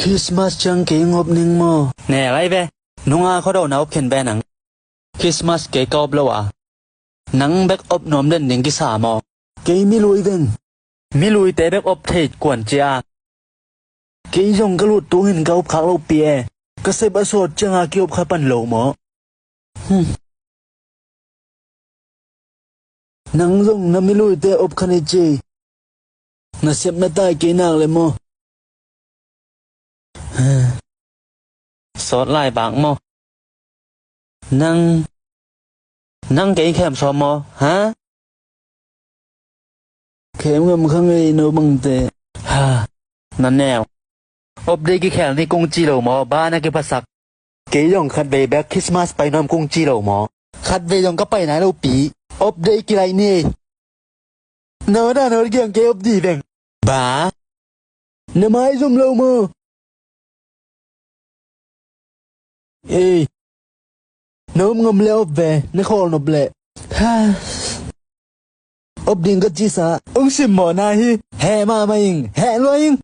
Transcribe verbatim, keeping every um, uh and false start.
Christmas ciang kei hong op ning maw? Ne lai ve. Nunga khuado na op khin ve nang. Christmas kei ka op lo a, nang bek op nuam den ding kisa maw? Kei mi lui veng. Mi luite bek op thei kuan cia. Kei zong ka lut tungin ka op khak lo pi e. Ka sep a sawt cianga ki op kha pan lo maw? Hmm. Nang zong na mi luite op kha ni ci. Na sep na tai kei nak le maw? Sawt lai bak maw? Nang, nang kei khem sawm maw? Ha? Khem ngam kha ngei no bangte. Ha, na neu. Op dei kikhel ni kung ci lo maw? Ba na kiphasak. Kei zong khat vei bek Christmas pai nuam kung ci lo maw? Khat vei zong ka pai nai lo pi. Op dei kilaih ni. Na da na kiang kei op di veng. Ba? Na mai zum lo maw? Ei. Na um ngam le op ve, na khawl nop le. Ha. Op ding ka cisa. Ung sim maw na hi. Heh mahmah ing, heh lua ing.